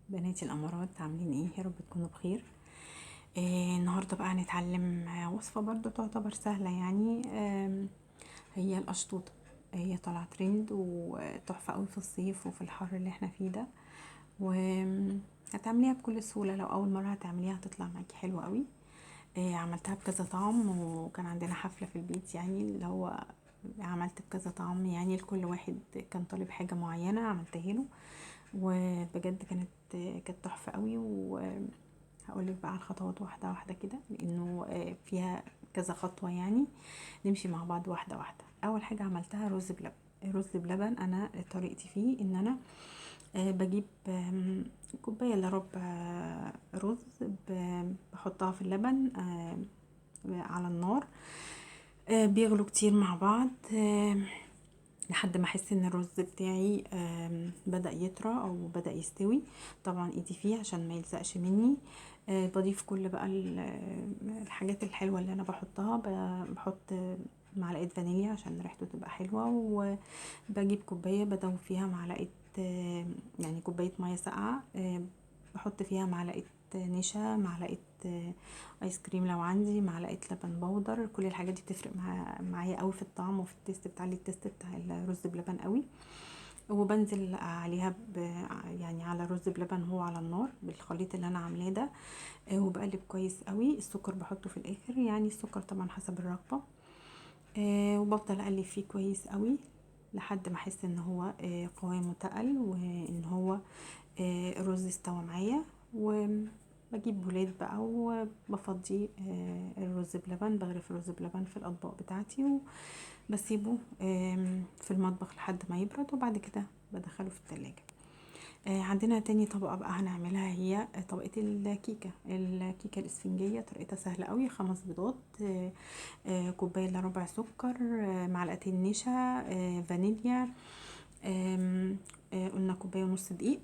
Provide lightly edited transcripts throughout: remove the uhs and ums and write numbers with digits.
بناتي الامارات عاملين ايه؟ يا رب تكونوا بخير. النهارده بقى هنتعلم وصفه برضو تعتبر سهلة يعني. هي القشطوطه، هي طالعه ترند وتحفه قوي في الصيف وفي الحر اللي احنا فيه ده، وهتعمليها بكل سهولة. لو اول مرة هتعمليها هتطلع معاكي حلوة قوي. عملتها بكذا طعم، وكان عندنا حفلة في البيت، يعني اللي هو عملت بكذا طعم، يعني لكل واحد كان طالب حاجة معينة عملتها له، وبجد كانت تحفة قوي. وهقولك بقى على الخطوات واحدة واحدة كده، لانه فيها كذا خطوة، يعني نمشي مع بعض واحدة واحدة. اول حاجة عملتها رز بلبن. الرز بلبن انا طريقتي فيه ان انا بجيب كوباية الا ربع رز، بحطها في اللبن على النار، بيغلوا كتير مع بعض لحد ما احس ان الرز بتاعي بدأ يطرى او بدأ يستوي. طبعا ايدي فيه عشان ما يلزقش مني. بضيف كل بقى الحاجات الحلوة اللي انا بحطها. بحط معلقة فانيليا عشان ريحته تبقى حلوة، وبجيب كوباية بدوب فيها معلقة، يعني كوباية مية ساقعة، بحط فيها معلقة نشا، معلقة ايس كريم لو عندي، معلقة لبن بودر. كل الحاجات دي بتفرق معايا قوي في الطعم وفي ال taste بتاع ال taste بتاع الرز بلبن قوي. وبنزل عليها يعني على الرز بلبن هو على النار بالخليط اللي انا عاملاه ده، وبقلب كويس قوي. السكر بحطه في الاخر، يعني السكر طبعا حسب الرغبة، وبفضل اقلب فيه كويس قوي لحد ما احس ان هو قوامه تقل، وان هو الرز استوى معايا. وبجيب بولات بقى وبفضي الرز بلبن، بغرف الرز بلبن في الاطباق بتاعتي، وبسيبه في المطبخ لحد ما يبرد، وبعد كده بدخله في التلاجة. عندنا تاني طبقة بقى هنعملها، هي طبقة الكيكة. الكيكة الاسفنجية طريقتها سهلة قوي. 5 بيضات، كوباية الا ربع سكر، معلقتين نشا، فانيليا، قلنا كوباية ونص دقيق،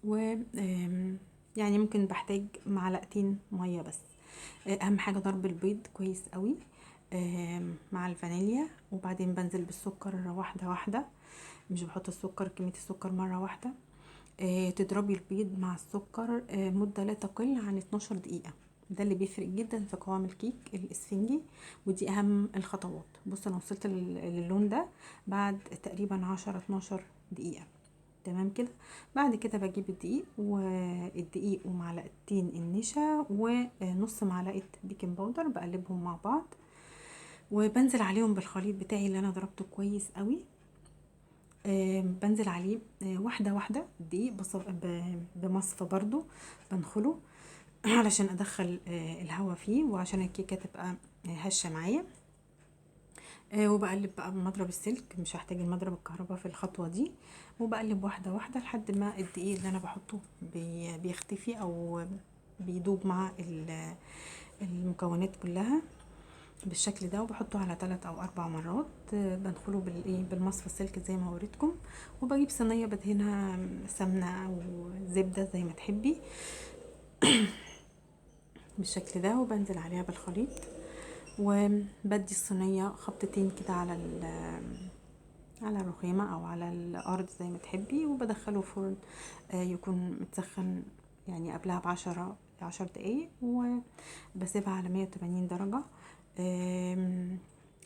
و يعني ممكن بحتاج معلقتين مية بس. اهم حاجة ضرب البيض كويس قوي مع الفانيليا، وبعدين بنزل بالسكر واحدة واحدة، مش بحط كمية السكر مرة واحدة. تضربي البيض مع السكر مدة لا تقل عن 12 دقيقة، ده اللي بيفرق جدا في قوام الكيك الاسفنجي، ودي اهم الخطوات. بصوا انا وصلت للون ده بعد تقريبا 10-12 دقيقة، تمام كده. بعد كده بجيب الدقيق، والدقيق ومعلقتين النشا ونص معلقة بيكنج باودر، بقلبهم مع بعض وبنزل عليهم بالخليط بتاعي اللي انا ضربته كويس قوي. بنزل عليه واحدة واحدة الدقيق بمصفى برضو بنخله علشان ادخل الهواء فيه، وعشان الكيكة تبقى هشة معايا. وبقلب بقى بمضرب السلك، مش هحتاج المضرب الكهرباء في الخطوة دي. وبقلب واحدة واحدة لحد ما الدقيق اللي انا بحطه بيختفي او بيدوب مع المكونات كلها بالشكل ده. وبحطه على 3 او 4 مرات، بنخله بالمصفى السلك زي ما وريتكم. وبجيب صينية بدهنها سمنة او زبدة زي ما تحبي بالشكل ده، وبنزل عليها بالخليط، وبدي الصينية خبطتين كده على الرخامة او على الارض زي ما تحبي، وبدخله فرن يكون متسخن يعني قبلها 10 دقايق، وبسيبها على 180 درجة،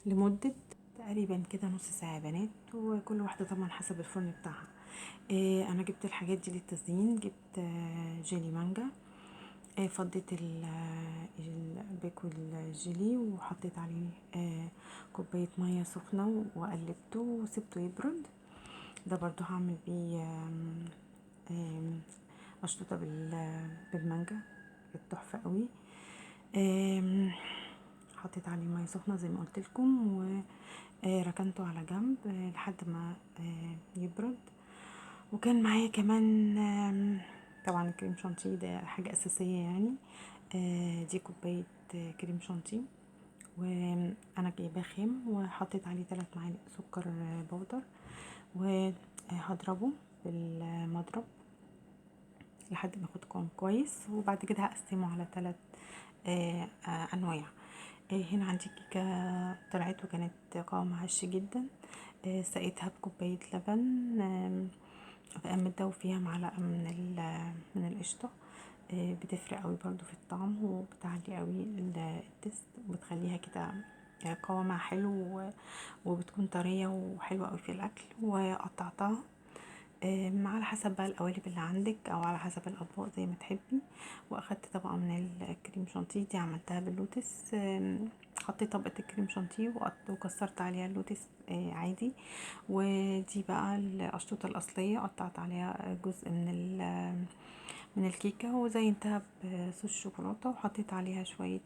لمدة تقريبا كده نص ساعة يا بنات، وكل واحدة طبعا حسب الفرن بتاعها. انا جبت الحاجات دي للتزيين، جبت جيلي مانجا، فضيت الباكو الجيلي وحطيت عليه كوباية مية سخنة وقلبته وسبته يبرد. ده برضو هعمل بيه قشطوطة بالمانجا، كانت تحفة قوي. حطيت عليه مية سخنة زي ما قلت لكم، وركنته على جنب لحد ما يبرد. وكان معايا كمان طبعا كريم شانتيه، ده حاجة أساسية يعني. دي كوباية كريم شانتيه، وأنا جايباه خام، وحطيت عليه 3 معالق سكر بودر، وهضربه بالمضرب لحد ما ياخد قوام كويس. وبعد كده هقسمه على 3 أنواع. هنا عندي كيكة طلعت وكانت قوامها هش جدا، سقيتها بكوباية لبن، متدوب فيها معلقه من القشطه، بتفرق قوي برضو في الطعم وبتعلي قوي ال taste وبتخليها كده قوامها حلو وبتكون طرية وحلوه قوي في الاكل. وقطعتها على حسب بقى القوالب اللي عندك او على حسب الاطباق زي ما تحبي. واخدت طبقه من الكريم شانتيه دي عملتها باللوتس، حطيت طبقه الكريم شانتيه وكسرت عليها اللوتس عادي. ودي بقى القشطوطه الاصلية، قطعت عليها جزء من الكيكه وزينتها بصوص شوكولاتة، وحطيت عليها شوية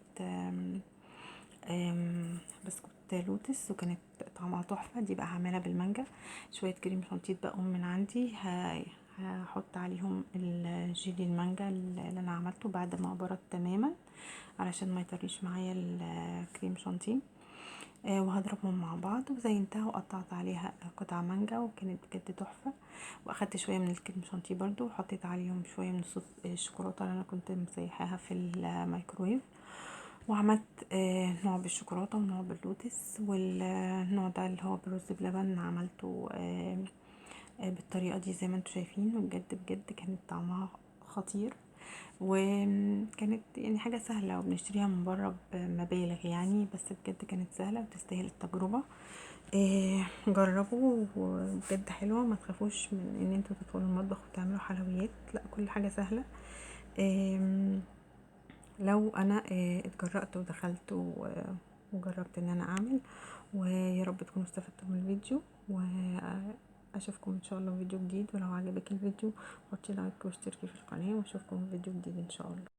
بسكوت لوتس، وكانت طعمها تحفة. دي بقى هعملها بالمانجا، شوية كريم شانتيه بقوا من عندي، هحط عليهم الجيلي المانجا اللي انا عملته بعد ما برد تماما علشان ما يطريش معايا الكريم شانتيه، وهضربهم مع بعض. وزينتها وقطعت عليها قطع مانجا وكانت بجد تحفة. واخدت شوية من الكريم شانتيه برضو وحطيت عليهم شوية من صوص الشوكولاتة اللي انا كنت مسيحاها في الميكرويف، وعملت نوع بالشوكولاته ونوع باللوتس، والنوع ده اللي هو بالرز بلبن عملته بالطريقة دي زي ما انتم شايفين، وبجد بجد كانت طعمها خطير، وكانت يعني حاجة سهلة وبنشتريها من بره بمبالغ يعني، بس بجد كانت سهلة وتستاهل التجربة. جربوا وبجد حلوة، ما تخافوش من ان انتوا تدخلوا المطبخ وتعملوا حلويات، لا كل حاجة سهلة. لو انا اتجرأت ودخلت وجربت ان انا اعمل. ويا رب تكونوا استفدتوا من الفيديو، واشوفكم ان شاء الله في فيديو جديد. ولو عجبك الفيديو حطي like واشتركي في القناة، واشوفكم في فيديو جديد ان شاء الله.